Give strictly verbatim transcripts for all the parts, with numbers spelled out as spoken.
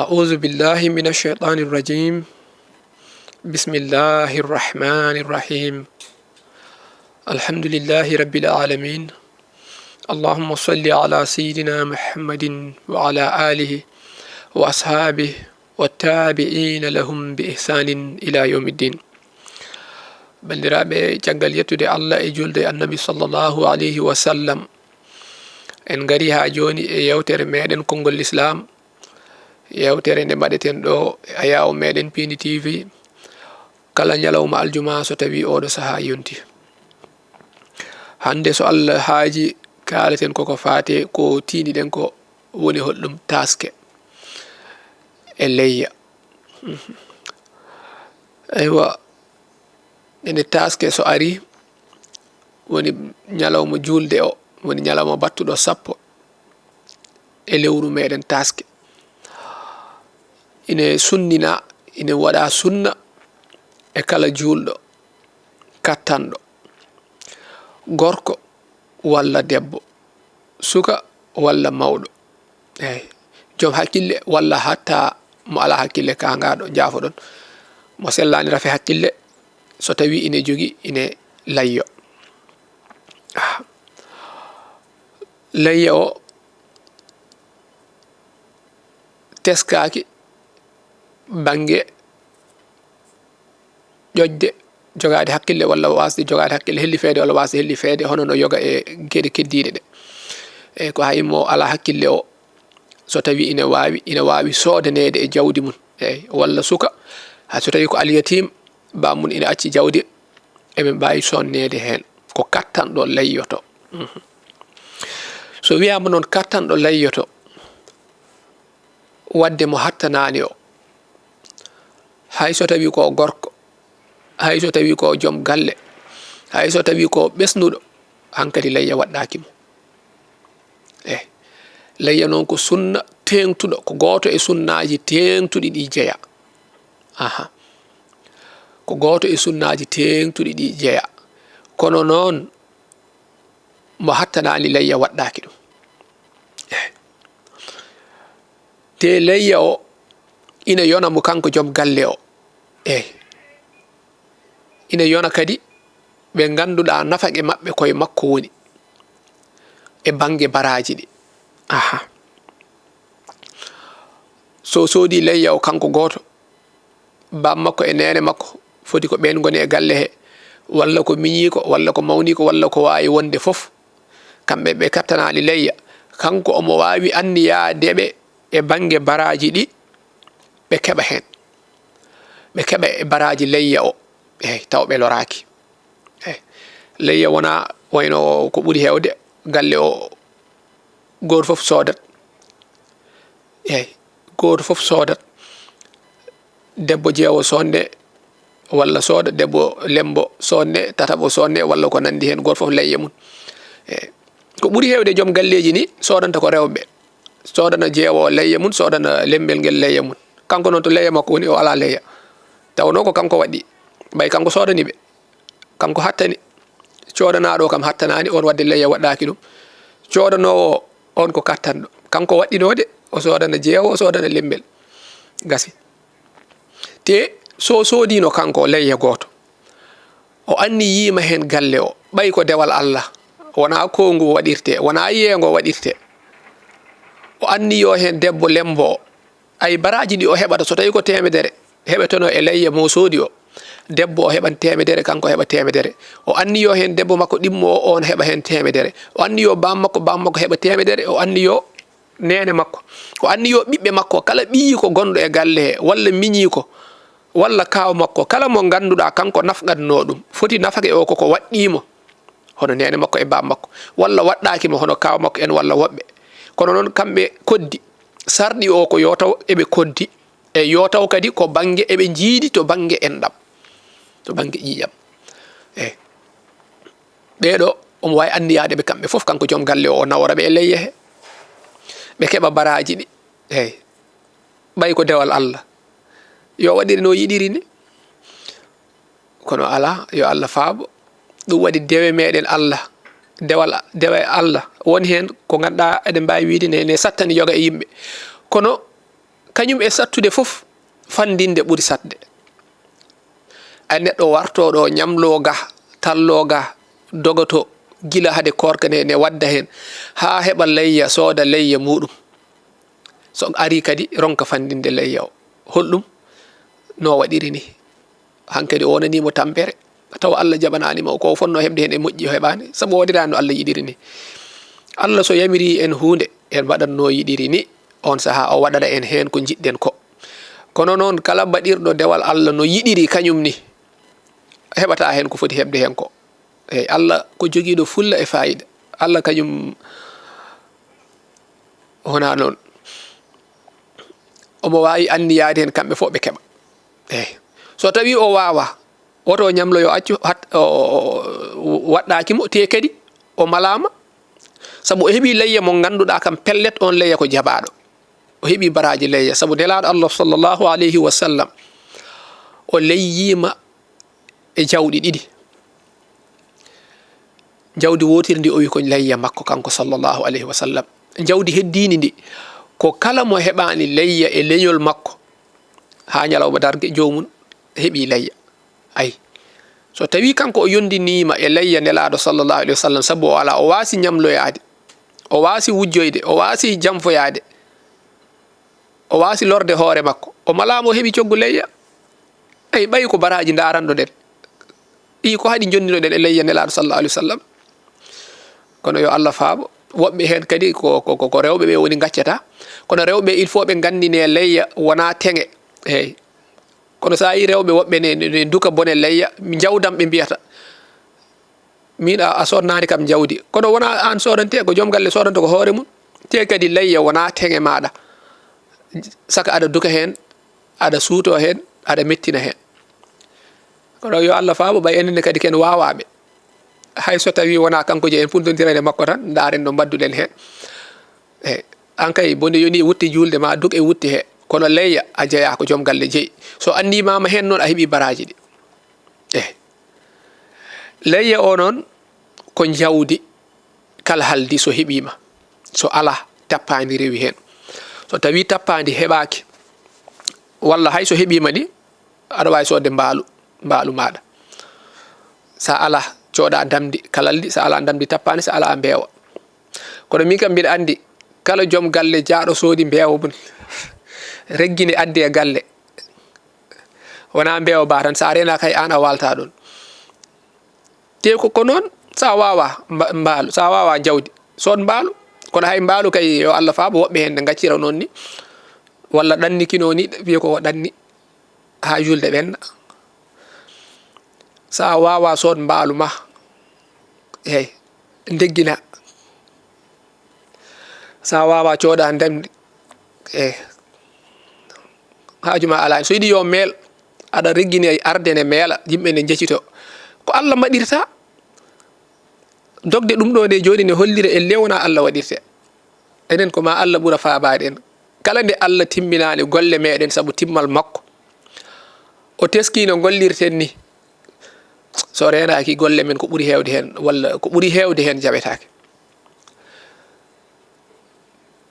أعوذ بالله من الشيطان الرجيم. بسم الله الرحمن الرحيم. الحمد لله رب العالمين. اللهم صل على سيدنا محمد وعلى آله وأصحابه والتابعين لهم بإحسان إلى يوم الدين. Banndiraaɓe, caggal yettude Allah e julde e Annabi sallallahu alayhi wa sallam, en ngari haa jooni e yewtere meɗen konngol Lislaam, yewtere nde mbaɗeten ɗo e ayaawo meɗen Piindi T V, kala ñalawma aljuma so tawi oɗo sahaa yonti. Hannde so Allah haaji, kaaleten koko faate ko tiiniɗen ko woni holɗum taaske e leyya. Aywa, ene taaske so ari, woni ñalawma juulde o, woni ñalawma battuɗo sappo e lewru meɗen taaske. Ine sunnina, ine waɗa sunna e kala juulɗo, kattanɗo, gorko walla debbo, suka walla mawɗo. Eey, joom hakkille walla hatta mo alaa hakkille kaangaaɗo, njaafoɗon. Mo sellaani rafi hakkille, so tawi ine jogi, ine layyo. Ah. Layya o teskaaki bannge ƴoƴde, jogaade hakkille walla waasde jogaade hakkille, hellifeede walla waasde hellifeede, hono no yoga e geɗe keddiiɗe ɗe. Eey, ko hay mo alaa hakkille o, so tawi ine waawi, ine waawi soodaneede e jawdi mum. Eey, walla suka, hay so tawi ko alyatim, bammum ine acci jawdi, eɓe mbaawi sonneede heen. Ko kattanɗo layyoto. Mhm. So wiyaama noon kattanɗo layyoto, wadde mo hattanaani o, hay so tawi ko gorko, hay so tawi ko joom galle, hay so tawi ko ɓesnuɗo, hankadi layya waɗɗaaki mo. Eh, layya noon ko sunna teeŋtuɗo, ko gooto e sunnaaji teeŋtuɗi ɗi jeya. Aha. Ko gooto e sunnaaji teeŋtuɗi ɗi jeya. Kono noon, mo hattanaani layya waɗɗaaki ɗum. Eh. Te layya o ina yona mo kanko joom galle o. Eh. Ina yona kadi ɓe ngannduɗaa nafaqe maɓɓe koye makko woni e bannge baraaji ɗi. Aha. So soodi layya o kanko gooto, baam makko e neene makko foti ko ɓeen ngoni e galle he, walla ko miñiiko, walla ko mawniiko, walla ko waawi wonde fof. Kamɓe ɓe kattanaali layya, kanko omo waawi anniyaade ɓe e bannge baraaji ɗi, ɓe keɓa heen. Ɓe keɓa e baraaji layya o, eey, taw ɓe loraaki. Eey. Layya wonaa wayno ko ɓuri heewde, galle o gooto fof soodat. Eey, gooto fof soodat. Debbo jeewo soodne, walla sooda, debbo lemmbo soodne, tataɓo soodne, walla ko nanndi heen, gooto fof layya mum. Eey. Ko ɓuri heewde joom galleeji ni soodanta ko rewɓe. Soodana jeewo o layya mum, soodana lemmel ngel layya mum. Kanko noon to layya makko woni, o alaa layya. Tawnoo ko kanko waɗi. Ɓay kanko soodani ɓe. Kanko hattani. Coodanaaɗo o kam hattanaani, on wadde layya waɗɗaaki ɗum. Coodanoowo o, on ko kattanɗo. Kanko waɗɗinoo de, o soodana jeewo, o soodana lemmel. Gasi. Te so soodiino kanko layya gooto, o anniyiima heen galle o, ɓay ko dewal Allah, wonaa kowngu waɗirtee, wonaa yeengo waɗirtee. O anniyoo heen debbo lemmbo o, ay baraaji ɗi o heɓata, so tawi ko teemedere heɓetono e layya mo soodi o, debbo o heɓan teemedere, kanko heɓa teemedere. O anniyoo heen debbo makko ɗimmo o, on heɓa heen teemedere. O anniyoo baam makko, baam makko heɓa teemedere. O anniyoo neene makko. O anniyoo ɓiɓɓe makko, kala ɓiyiiko gonɗo e galle he, walla miñiiko, walla kaaw makko, kala mo ngannduɗaa kanko nafqatnoo ɗum, foti nafaqe o koko waɗɗii mo, hono neene makko e baam makko, walla waɗɗaaki mo, hono kaaw makko en, walla woɓɓe. Kono noon, kamɓe koddi, sarɗi o ko yo taw eɓe koddi, e yo taw kadi ko bannge eɓe njiidi to bannge enɗam, to bannge ƴiiƴam. Eey. Ɓee ɗo, omo waawi anniyaade ɓe kamɓe fof, kanko joom galle o, o nawora ɓe e layya he. Ɓe keɓa baraaji ɗi. Eey. Ɓay ko dewal Allah. Yo waɗir no yiɗiri ni. Kono alaa, yo Allah faabo. Ɗum waɗi dewe meɗen Allah. Dewal, dewe Allah. Won heen ko ngannduɗaa eɗen mbaawi wiyde ne, ne sattani yoga e yimɓe. Kono Kañum e sattude fof, fanndinde ɓuri saɗde. Ay, neɗɗo wartoo ɗo, ñamloo ga, talloo ga, dogoto gila hade koorka ne, ne wadda heen, haa heɓa layya, sooda layya muuɗum. So arii kadi, ronka fanndinde layya o. Holɗum? No waɗiri ni. Hankadi o wonanii mo tampere. Tawa Allah jaɓanaani mo, ko o fotnoo heɓde heen e moƴƴi o heɓaani, sabu o waɗiraani no Allah yiɗiri ni. Allah so yamirii en huunde, en mbaɗat no yiɗiri ni, oon sahaa o waɗana en heen ko njiɗ-ɗen ko. Kono noon, kala baɗirɗo dewal Allah no yiɗiri kañum ni, heɓataa heen ko foti heɓde heen ko. Eey, Allah ko jogiiɗo fulla e faayida. Allah kañum wonaa noon. Omo waawi anniyaade heen kamɓe fof ɓe keɓa. Eey. So tawii o waawaa, woto o ñamlo yo accu, hat-, o, o, o, waɗɗaaki mo, tee kadi o malaama. Sabu o heɓii layya mo ngannduɗaa kam pellet, oon layya ko jaɓaaɗo. O heɓii baraaji layya, sabu Nelaaɗo Allah sallallahu alayhi wa sallam, o leyyiima e jawɗi ɗiɗi. Jawdi wootiri ndi o wi ko layya makko kanko sallallahu alayhi wa sallam. Jawdi heddiindi ndi ko kala mo heɓaani layya e leñol makko haa ñalawma darnge, joomum heɓii layya. Ay. So tawii kanko o yondiniima e layya Nelaaɗo sallallahu alayhi wa sallam, sabu o alaa, o waasi ñamloyaade, o waasi wujjoyde, o waasi janfoyaade, o waasi lorde hoore makko, o malaama, o heɓi coggu layya. Ay, ɓay ko baraaji ndaranɗo-ɗen. Ɗi ko haɗi jondino-ɗen e layya Nelaaɗo sallallahu alayhi wa sallam. Kono yo Allah faabo, woɓɓe heen kadi ko, ko, ko, ko rewɓe ɓe woni ngaccata. Kono rewɓe, il faut ɓe nganndine layya wonaa teŋe. Eey. Kono so a yii rewɓe woɓɓe ne, ne, ne nduka bone layya, jawdam ɓe mbiyata. Miin a, a sodnaani kam jawdi. Kono wonaa aan sodantee, ko joom galle sodanta ko hoore mum. Te kadi layya wonaa teŋe maaɗa. Saka aɗa duka heen, aɗa suutoo heen, aɗa mettina heen. Kono yo Allah faabo, ɓay enen ne kadi ken waawaaɓe. Hay so tawii wonaa kanko je en puntondirani e makko tan, ndaaren no mbadduɗen heen. E, aan kay, bone yoni wutte juulde ma duk e wutte he. Kono layya a jeyaa ko joom galle jeyi. So anndimaama heen noon a heɓii baraaji ɗi. E, layya o noon ko jawdi kalhaldi so heɓiima. So alaa, tappaandi rewi heen. So tawii tappaandi heɓaaki, walla hay so heɓiima ni, aɗa waawi soodde mbaalu, mbaalu maaɗa. So alaa, cooda ndamndi kalaldi, so alaa ndamndi tappaandi, so alaa mbeewa. Kono min kam mbiɗa anndi, kala joom galle jaaɗo soodi mbeewa mum, reggini addi e galle. Wonaa mbeewa ba tan, so a reenaaka hay aan a waaltaa ɗoon. Te ko, ko noon, so a waawaa mba-, mbaalu, so a waawaa jawdi, sood mbaalu. Kono hay mbaalu kay, yo Allah faabo, woɓɓe heen ne ngaccira noon ni, walla ɗanni kino ni, wiya ko ɗanni haa julde ɓenna. So a waawaa sood mbaalu ma, eey, ndeggina. So a waawaa cooda ndamndi, eey, haaju ma alaa. So yiɗi yo meel, aɗa reggini ay arde ne meela, yimɓe ne njecito. Ko Allah maɗirta. Dogde ɗum ɗo nde jooni ne hollira en le wonaa Allah waɗirte. Enen ko ma Allah ɓura faabaade en. Kala nde Allah timminaani golle meɗen sabu timmal makko, o teskii no ngollirten ni, so reenaaki golle men ko ɓuri heewde heen, walla ko ɓuri heewde heen jaɓetaake.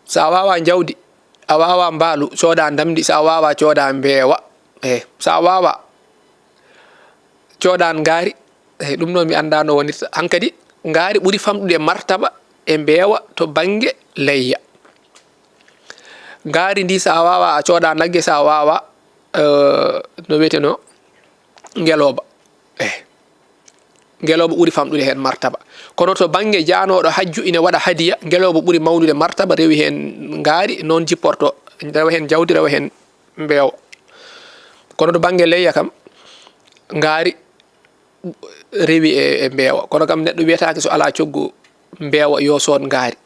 So a waawaa njawdi, a waawaa mbaalu, cooda ndamndi, so a waawaa cooda mbeewa. E, so a waawaa cooda ngaari, e, ɗum noon mi anndaa no wonirta. Hankadi ngaari ɓuri famɗude martaba e mbeewa to bannge layya. Ngaari ndi so a waawaa a cooda nagge, so a waawaa, eh, no wiyeteno, ngelooba. E, ngelooba ɓuri famɗude heen martaba. Kono to bannge jaanooɗo hajju ina waɗa hadiya, ngelooba ɓuri mawnude martaba, rewi heen ngaari, noon jipporto, rewa heen jawdi, rewa heen mbeewa. Kono to bannge layya kam, ngaari rewi e, e mbeewa. Kono kam neɗɗo wiyataake so alaa coggu mbeewa yo sood ngaari.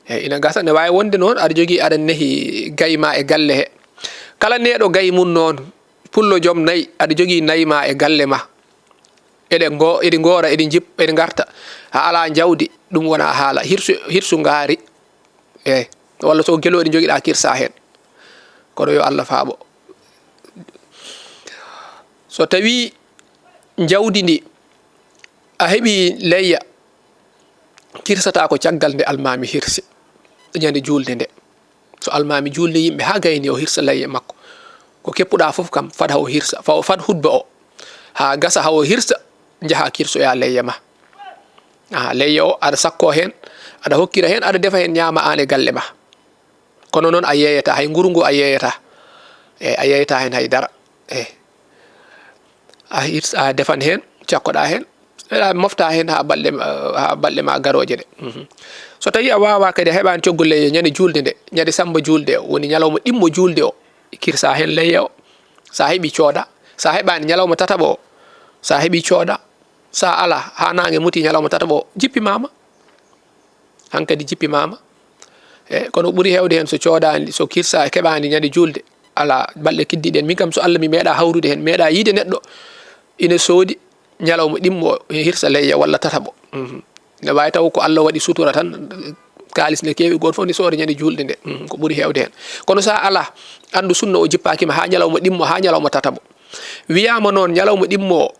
Eey, ina gasa, ne waawi wonde noon aɗa jogii, aɗa nehi gay ma e galle he. Kala neɗɗo gay mum noon, pullo joom nayi, aɗa jogii nayi ma e galle ma. Eɗe ngo-, eɗi ngoora, eɗi njip-, eɗi ngarta. A alaa njawdi, ɗum wonaa haala. Hirsu, hirsu ngaari. Eey. Walla so gelooɗi njogiɗaa, kirsa heen. Kono yo Allah faabo. So tawii njawdi ndi a heɓii layya, kirsataa ko caggal nde almaami hirsi, ñande juulde nde. So almaami juulni yimɓe haa gayni, o hirsa layya makko. Ko keppuɗaa fof kam, fad hawo hirsa, fawo fad hutba o. Haa gasa hawo hirsa, njaha kirsoya layya ma. Aha, layya o, aɗa sakko heen, aɗa hokkira heen, aɗa defa heen ñaama aan e galle ma. Kono noon a yeeyata, hay nguru ngu a yeeyata. E, a yeeyata heen hay dara. E. A hirs-, a defan heen, cakkoɗaa heen, aɗa mofta heen haa balɗe ma, haa balɗe ma garooje ɗe. Mhm. So tawii a waawaa kadi, a heɓaani coggu layya ñande juulde nde, ñande Sammba juulde o, woni ñalawma ɗimmo juulde o, kirsa heen layya o. So a heɓii cooda, so a heɓaani ñalawma tataɓo o, so a heɓii cooda, so a alaa haa naange muti ñalawma tataɓo o, jippimaama. Hankadi jippimaama. E, kono ɓuri heewde heen so coodaani, so kirsa keɓaani ñande juulde, alaa, balɗe keddiiɗe en. Min kam so Allah mi meeɗaa hawrude heen, meeɗaa yiide neɗɗo ina soodi ñalawma ɗimmo, hirsa layya walla tataɓo. Mhm. Ne waawi taw ko Allah waɗi sutura tan, kaalis ne keewi, gooto fof ne sooda ñande juulde nde. Mhm, ko ɓuri heewde heen. Kono so a alaa, anndu sunna o jippaaki ma haa ñalawma ɗimmo, haa ñalawma tataɓo. Wiyaama noon ñalawma ɗimmo o,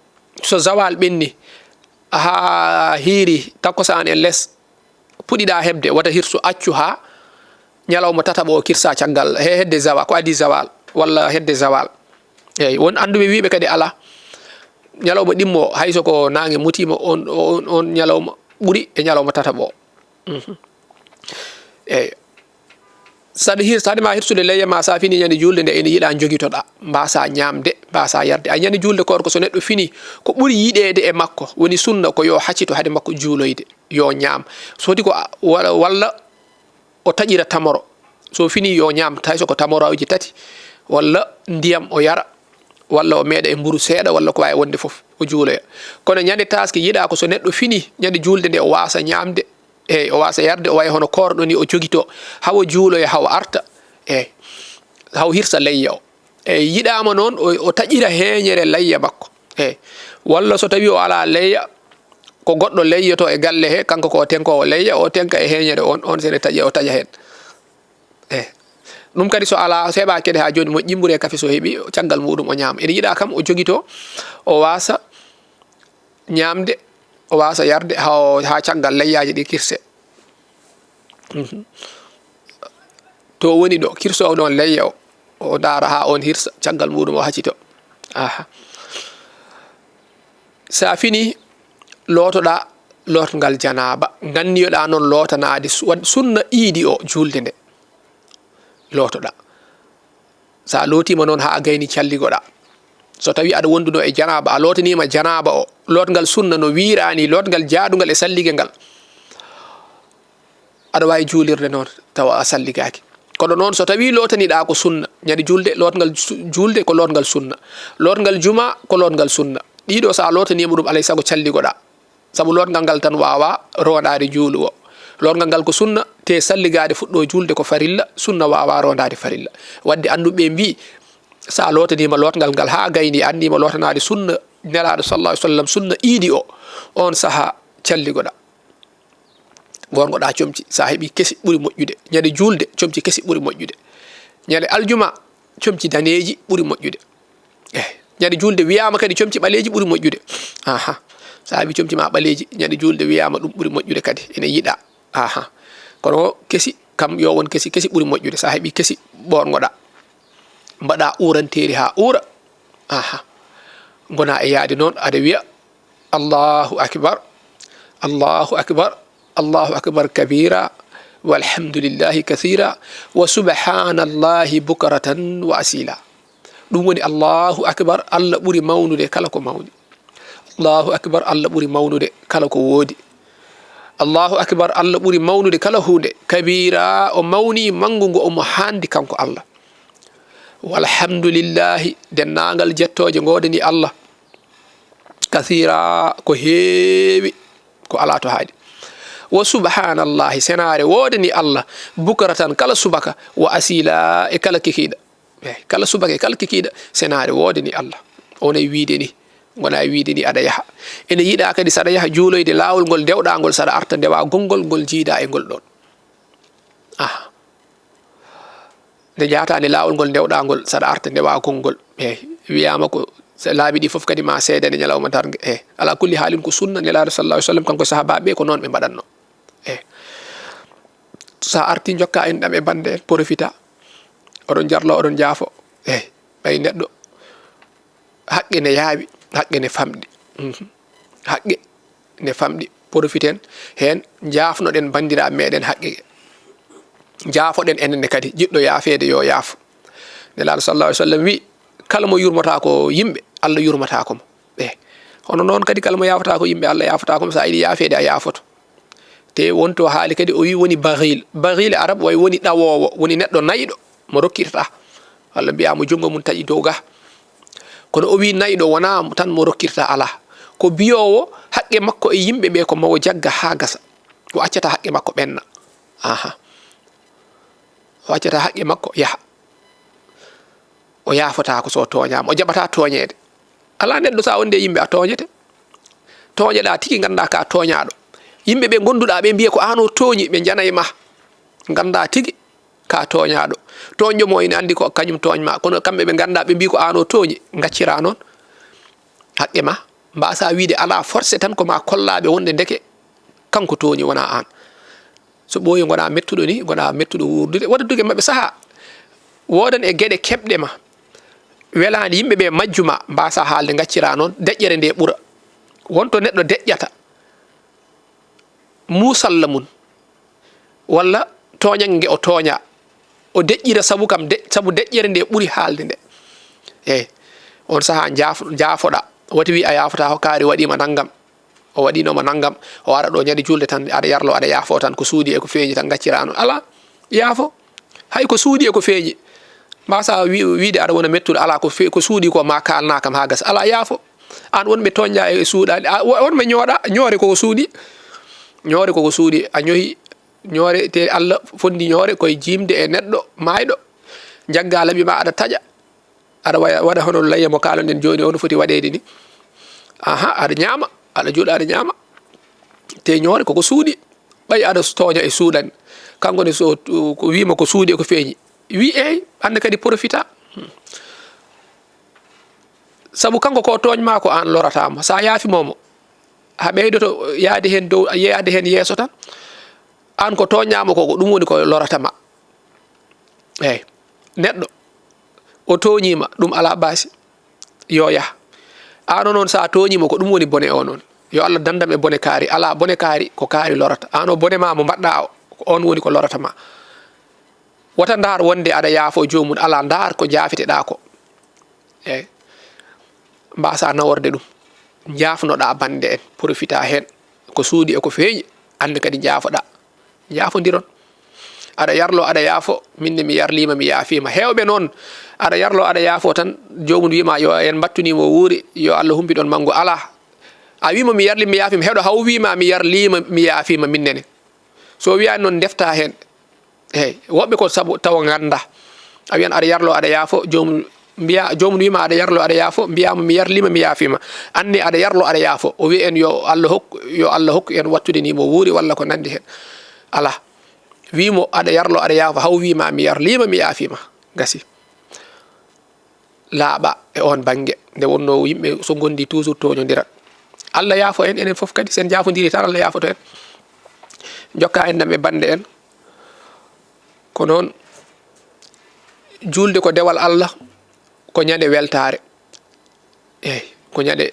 so zawal ɓenni, haa hiiri takkusaan e les, puɗiɗaa heɓde, wata hirsu, accu haa ñalawma tataɓo o kirsa caggal, he hedde zawal, ko adii zawal, walla hedde zawal. Eey, won annduɓe wiyɓe kadi alaa. Ñalawma ɗimmo o, hay so ko naange mutiima, on, on, on ñalawma ɓuri e ñalawma tataɓo o. Mhm. Eey. Saɗa hir-, saɗa ma hirsude layya ma, so a fini ñande juulde nde, ene yiɗaa njogitoɗaa, mbaasa ñaamde, mbaasa yarde. A ñande juulde koor ko so neɗɗo fini, ko ɓuri yiɗeede e makko, woni sunna, ko yo haccito hade makko juuloyde, yo ñaam. So foti ko a, wa-, walla o taƴira tamoro. So fini yo ñaam, hay so ko tamorooje tati, walla ndiyam o yara, walla o meeɗa e mburu seeɗa, walla ko waawi wonde fof, o juuloya. Kono ñande taaske yiɗaa ko so neɗɗo fini ñande juulde nde, o waasa ñaamde, eey, o waasa yarde, o wayi hono koorɗo ni, o jogitoo, hawo juuloya, hawo arta, eey, hawo hirsa layya o. Eey, yiɗaama noon o, o taƴira heeñere layya makko. Eey, walla so tawii o alaa layya, ko goɗɗo layyoto e galle he, kanko ko o tenkoowo layya, o tenka e heeñere on, on sene taƴe, o taƴa heen. Eey. Ɗum kadi so alaa, so heɓaa kadi haa jooni, moƴƴi, mburu e kafe so heɓi, caggal muɗum o ñaama. Ene yiɗaa kam o jogitoo, o waasa ñaamde, o waasa yarde haa, haa caggal layyaaji ɗi kirse. Mhm. To woni ɗo, kirsoowo ɗoon layya o, o ndaara haa oon hirsa, caggal muɗum o haccito. Aha. So a fini, lootoɗaa lootngal janaaba, nganniyoɗaa noon lootanaade su-, waɗ-, sunna iidi o, juulde nde. Lootoɗaa. So a lootiima noon haa a gayni, calligoɗaa. So tawii aɗa wonduno e janaaba, a lootaniima janaaba o, lootngal sunna no wiiraani, lootngal jaaɗungal e sallige ngal, aɗa waawi juulirde noon tawa a salligaaki. Kono noon so tawii lootaniɗaa ko sunna, ñande juulde, lootngal su-, juulde ko lootngal sunna, lootngal jumaa ko lootngal sunna. Ɗiɗo so a lootaniima ɗum, alay sago calligoɗaa. Sabu lootngal ngal tan waawaa rondaade juulu o. Lootngal ngal ko sunna, te salligaade fuɗɗo juulde ko farilla, sunna waawaa rondaade farilla. Wadde annduɓe mbii, so a lootaniima lootngal ngal haa gayni, a anniima lootanaade sunna Nelaaɗo sallallahu alaihi wasallam, sunna iidi o, oon sahaa calligoɗaa. Goorgoɗaa comci, so a heɓii kesi ɓuri moƴƴude. Ñande juulde, comci kesi ɓuri moƴƴude. Ñande aljuma, comci daneeji ɓuri moƴƴude. Eh, ñande juulde wiyaama kadi comci ɓaleeji ɓuri moƴƴude. Aha. So a heɓii comci ma ɓaleeji, ñande juulde wiyaama ɗum ɓuri moƴƴude kadi. Ene yiɗaa. Aha. Kono kesi, kam yo won kesi, kesi ɓuri moƴƴude. So a heɓii kesi, ɓoorgoɗaa. Mbaɗaa uuranteeri haa uura. Aha. Ngonaa e yahde noon, aɗa wiya, "Allahu akbar, Allahu akbar, Allahu akbar kabira, walhamdulillahi kathira, wa subhanallahi bukratan wa asila." Ɗum woni Allahu akbar, Allah ɓuri mawnude kala ko mawni. Allahu akbar, Allah ɓuri mawnude kala ko woodi. Allahu akbar, Allah ɓuri mawnude kala huunde. Kabira, o mawni manngu ngu omo haandi kanko Allah. Walhamdulillahi, denndaangal jettooje ngoodani Allah. Kathira, ko heewi, ko alaa to haaɗi. Wa subhanallahi, senaare woodani Allah. Bukratan, kala subaka, wa asila, e kala kikiiɗe. Eh, kala subaka e kala kikiiɗe, senaare woodani Allah. Onay wiide ni, ngonaa wiide ni aɗa yaha. Ene yiɗaa kadi so aɗa yaha juuloyde laawol ngol ndewɗaa ngol, so aɗa arta ndewaa gonngol ngol njiidaa e ngol ɗoon. Aha. Nde njahataa nde laawol ngol ndewɗaa ngol, so aɗa arta ndewaa gonngol. Eh, wiyaama ko so laabi ɗi fof kadi ma seedane ñalawma darnge. Eh, alaa kulli haalin ko sunna Nelaaɗo sallallahu alaihi wasallam, kanko e sahaabaaɓe ɓe ko noon ɓe mbaɗatno. Eh. So a arti, njokka enɗam e bannde en, porofita. Oɗon jarlo, oɗon jaafo. Eey, ɓay neɗɗo haqqe ne yaawi, haqqe ne famɗi. Mhm. Haqqe ne famɗi. Porofiten heen, njaafnoɗen banndiraaɓe meɗen haqqe. Njaafoɗen enen ne kadi, jiɗɗo yaafeede yo yaafo. Nelaaɗo sallallahu alaihi wasallam wi, "Kala mo yurmata ko yimɓe, Allah yurmata ko mo." Eey. Hono noon kadi, kala mo yaafata ko yimɓe, Allah yaafata ko mo. So a yiɗi yaafeede, a yaafoto. Te wonto haali kadi, o wi woni baghil. Baghil e Arab way woni ɗawoowo, woni neɗɗo nayɗo mo rokkirta. Walla mbiya mo junngo mum taƴi dow ga. Kono o wi nayɗo wona tan mo rokkirta, alaa. Ko biyoowo haqqe makko e yimɓe ɓe ko mawo jagga haa gasa. O accata haqqe makko ɓenna. Aha. O accata haqqe makko yaha. O yaafotaako so o tooñaama, o jaɓataa tooñeede. Alaa neɗɗo, so a wonde e yimɓe, a tooñete. Tooñeɗaa tigi, nganndaa ka tooñaaɗo. Yimɓe ɓe ngonnduɗaa ɓe mbiya ko aan o tooñi, ɓe njanay ma. Nganndaa tigi ka tooñaaɗo. Tooñɗo mo ina anndi ko kañum tooñ ma, kono kamɓe ɓe nganndaa, ɓe mbiyi ko aan o tooñi, ngacciraa noon. Haqqe ma, mbaasa wiide alaa forcé tan ko ma kollaaɓe wonde ndeke kanko tooñi, wonaa aan. So ɓooyi, ngona mettuɗo ni, ngona mettuɗo wuurdude, waɗa duge maɓɓe sahaa. Woodan e geɗe keɓɗe ma, welaani yimɓe ɓe majju ma, mbaasa haalde, ngaccira noon, deƴƴere nde ɓura. Wonto neɗɗo deƴƴata, muusalla mum, walla tooñannge o tooña, o deƴƴira sabu kam de-, sabu deƴƴere nde ɓuri haalde nde. Eey, on sahaa njaaf-, njaafoɗa, wati wi a yaafata, ko kaari waɗiima nanngam. O waɗiino ma nanngam, o ara ɗo ñande juulde tan, aɗa yarlo, aɗa yaafo tan, ko suuɗi e ko feeñi tan ngaccira noon. Alaa, yaafo. Hay ko suuɗi e ko feeñi. Mbaasa wi-, wiide aɗa wona mettuɗo, alaa, ko fe-, ko suuɗi ko ma kaalna kam haa gasa. Alaa, yaafo. Aan wonɓe tooñɗa e suuɗaani, a, wo-, wonɓe ñooɗa, ñoore koko suuɗi. Ñoore koko suuɗi, a ñohi ñoore te Allah fondi ñoore koye jiimde e neɗɗo maayɗo. Njagga laɓi ma aɗa taƴa. Aɗa wa-, waɗa hono layya mo kaalon-ɗen jooni, o no foti waɗeede ni. Aha, aɗa ñaama, aɗa jooɗi, aɗa ñaama. Te ñoore koko suuɗi. Ɓay aɗa tooña e suuɗan. Kanko ne so, ko wiima ko suuɗi e ko feeñi. Wi eey, aan ne kadi porofita. Sabu kanko ko tooñ ma ko aan lorata mo. Sa yaafi mo mo, a ɓeydoto yaade heen dow, yaade heen yeeso tan. Aan ko tooñaa mo ko, ko ɗum woni ko lorata ma. Eey, neɗɗo o tooñii ma, ɗum alaa baasi, yo yah. Aan o noon, so a tooñii mo, ko ɗum woni bone o noon. Yo Allah danndam e bone kaari. Alaa, bone kaari, ko kaari lorata. Aan o, bone ma mo mbaɗɗa o, ko oon woni ko lorata ma. Wota ndaar wonde aɗa yaafo joomum, alaa, ndaar ko jaafeteɗaa ko. Eey. Mbaasa naworde ɗum. Njaafnoɗaa bannde en, porofita heen. Ko suuɗi e ko feeñi, aan ne kadi njaafoɗaa. Njaafondiron. Aɗa yarlo, aɗa yaafo, min ne mi yarliima, mi yaafiima. Heewɓe noon, aɗa yarlo, aɗa yaafo tan, joomum wiima yo en mbattu ni mo wuuri, yo Allah humpit on manngu. Alaa. A wiima mi yarliima, mi yaafiima. Heɗo haw wiima mi yarliima, mi yaafiima min nene. So wiyaani noon, ndefta heen. Eey, woɓɓe ko sabu tawa ngannda. A wiyan aɗa yarlo, aɗa yaafo, joomum mbiya, joomum wiima aɗa yarlo, aɗa yaafo, mbiya mo mi yarliima, mi yaafiima. Aan ne aɗa yarlo, aɗa yaafo. O wiya en yo Allah hokku, yo Allah hokku en wattude ni mo wuuri walla ko nanndi heen. Alaa. Wi mo aɗa yarlo, aɗa yaafo, haw wiima mi yarliima, mi yaafiima. Gasi. Laaɓa e oon bannge. Nde wonnoo yimɓe so ngondi toujours tooñondirat. Allah yaafo en, enen fof kadi, sen jaafondiri tan, Allah yaafoto en. Njokka enɗam e bannde en. Ko noon, juulde ko dewal Allah, ko ñande weltaare. Eey, ko ñande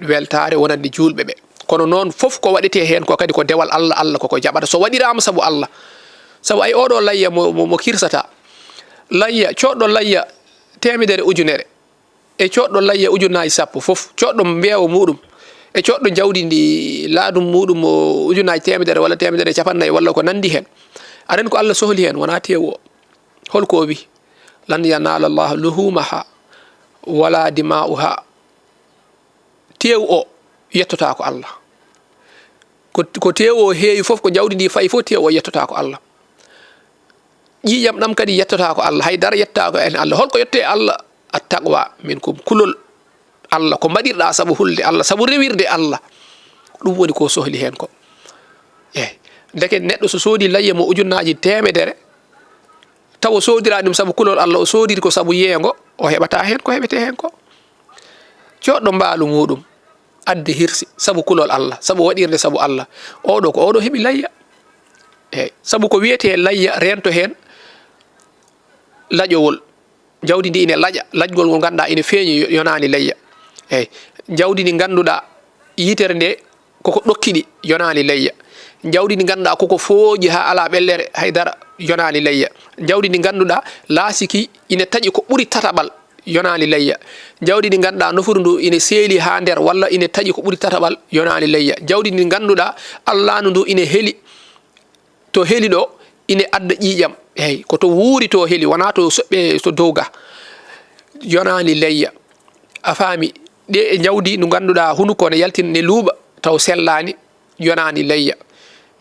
weltaare wonande juulɓe ɓe. Kono noon, fof ko waɗetee heen ko kadi ko dewal Allah, Allah koko jaɓata. So waɗiraama sabu Allah, sabu ay oɗo layya mo, mo, mo kirsata, layya, coɗɗo layya teemedere ujunere, e coɗɗo layya ujunnaaji sappo fof, coɗɗo mbeewa muɗum, e coɗɗo jawdi ndi laadum muɗum o ujunnaaji teemedere walla teemedere e capannayyi walla ko nanndi heen. Aɗa anndi ko Allah sohli heen, wonaa teewu o. Holko o wi? "Lan yanaala Llaaha luhuumuhaa wala dimaa'uhaa." Teewu o yettotaako Allah. Ko, ko teewu o heewi fof, ko jawdi ndi fayi fof, teewu o yettotaako Allah. Ƴiiƴam ɗam kadi yettotaako Allah, hay dara yettaako en Allah. Holko yette Allah? "Attaqwa minkum, kulol Allah, ko mbaɗirɗa sabu hulde Allah, sabu rewirde Allah." Ɗum woni ko sohli heen ko. Eey, ndeke neɗɗo so soodi layya mo ujunnaaji teemedere, taw o soodiraa ɗum sabu kulol Allah, o soodiri ko sabu yeengo, o heɓataa heen ko heɓetee heen ko. Coɗɗo mbaalu muɗum, addi hirsi sabu kulol Allah, sabu waɗirde sabu Allah. Oɗo ko oɗo heɓi layya. Eyi, sabu ko wiyetee layya, reento heen laƴowol. Jawdi ndi ine laƴa, laƴgol ngol ngannduɗaa ine feeñi, yo-, yonaani layya. Eyi, jawdi ndi ngannduɗaa yitere nde koko ɗokki ɗi, yonaani layya. Jawdi ndi ngannduɗaa koko fooƴi haa alaa ɓellere hay dara, yonaani layya. Jawdi ndi ngannduɗaa laasiki ine taƴi ko ɓuri tataɓal, yonaani layya. Jawdi ndi ngannduɗaa nofuru ndu ine seeli haa nder walla ine taƴi ko ɓuri tataɓal, yonaani layya. Jawdi ndi ngannduɗaa allaandu ndu ine heli to heli ɗo ine adda ƴiiƴam. Eyi, ko to wuuri to heli, wonaa to soɓɓe to dow ga. Yonaani layya. A faami, ɗe e jawdi ndu ngannduɗaa hunuko ne yaltina ne luuɓa taw sellaani, yonaani layya.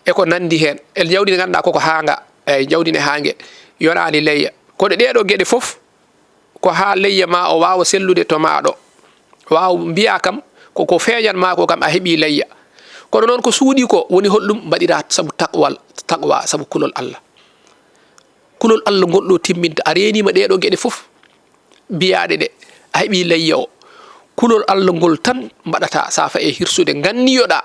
E ko nanndi heen. E jawdi ndi ngannduɗaa koko haanga, eyi, jawdi ne haange, yonaani layya. Kono ɗee ɗoo geɗe fof ko haa layya ma o waawa sellude to maa ɗo. Waaw mbiyaa kam, ko, ko feeñan maa ko kam a heɓii layya. Kono noon ko suuɗii ko woni holɗum mbaɗiraa sabu taqwal, taqwa, sabu kulol Allah. Kulol Allah ngol ɗo timminta, a reeniima ɗee ɗoo geɗe fof, biyaaɗe ɗe, a heɓii layya o. Kulol Allah ngol tan mbaɗataa, so a fayi e hirsude, nganniyoɗaa.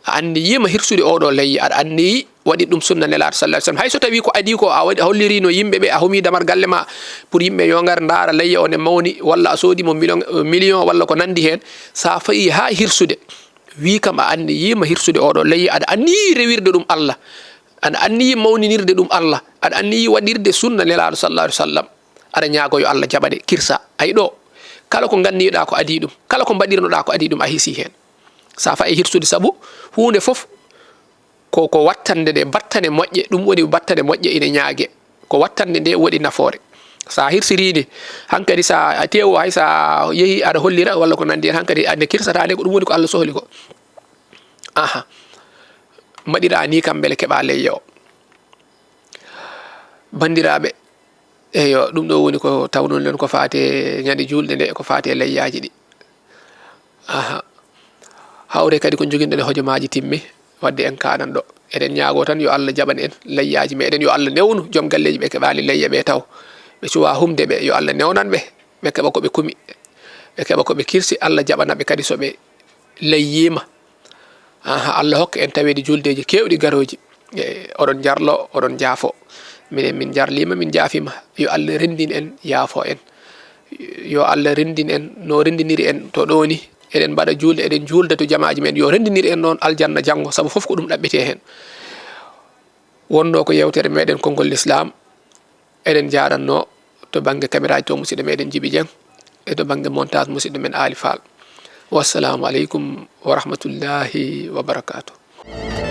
A anniyiima hirsude oo ɗoo layya, aɗa anniyi waɗi ɗum sunna Nelaaɗo sallallahu alaihi wasallam. Hay so tawii ko adii ko a waɗi, a holliriino yimɓe ɓe, a humii damar galle ma pour yimɓe yo ngar ndaara layya o ne mawni, walla a soodi mo million, million walla ko nanndi heen, so a fayi haa hirsude, wii kam a anniyiima hirsude oo ɗoo layya, aɗa anniyi rewirde ɗum Allah, aɗa anniyi mawninirde ɗum Allah, aɗa anniyi waɗirde sunna Nelaaɗo sallallahu alaihi wasallam. Aɗa ñaago yo Allah jaɓane, kirsa. Ay ɗoo, kala ko nganniyoɗaa ko adii ɗum, kala ko mbaɗirnoɗaa ko adii ɗum, a hisii heen. So a fayi hirsude, sabu huunde fof ko, ko wattande nde, battane moƴƴe, ɗum woni battane moƴƴe ine ñaage. Ko wattande nde waɗi nafoore. So a hirsirii nde, hankadi so a teewo, hay so a yehi aɗa hollira walla ko nanndi heen, hankadi a nde kirsataa nde, ko ɗum woni ko Allah sohli ko. Aha. Mbaɗiraa nii kam mbele keɓaa layya o. Banndiraaɓe, eyo, ɗum ɗo woni ko tawnoɗen ko faati e ñande juulɗe nde, ko faati e layyaaji ɗi. Aha. Hawre kadi ko njoginɗen e hojomaaji timmi, wadde en kaananɗo. Eɗen ñaagoo tan yo Allah jaɓan en layyaaji meɗen, yo Allah newnu joom galleeji ɓe keɓaali layya ɓe taw. Ɓe cuwaa humde ɓe, yo Allah newnan ɓe, ɓe keɓa ko ɓe kumi. Ɓe keɓa ko ɓe kirsi, Allah jaɓana ɓe kadi so ɓe layyiima. Aha, Allah hokka en taweede juuldeeji keewɗi garooji. E, oɗon njarlo, oɗon njaafo. Minen min njarliima, min njaafiima. Yo Allah renndin en, yaafo en. Yo Allah renndin en no renndiniri en to ɗoo ni. Eɗen mbaɗa juulde, eɗen juulda to jamaaji men. Yo renndinir en noon aljanna janngo, sabu fof ko ɗum ɗaɓɓetee heen. Wonnoo ko yeewtere meɗen konngol Lislaam. Eɗen njaarannoo to bannge kameraaji to musidɗo meɗen Jibi Dieng, e to bannge montage musidɗo men Aali Faal. Wassalaamu aleykum wa rahmatullahi wa barakaatuh.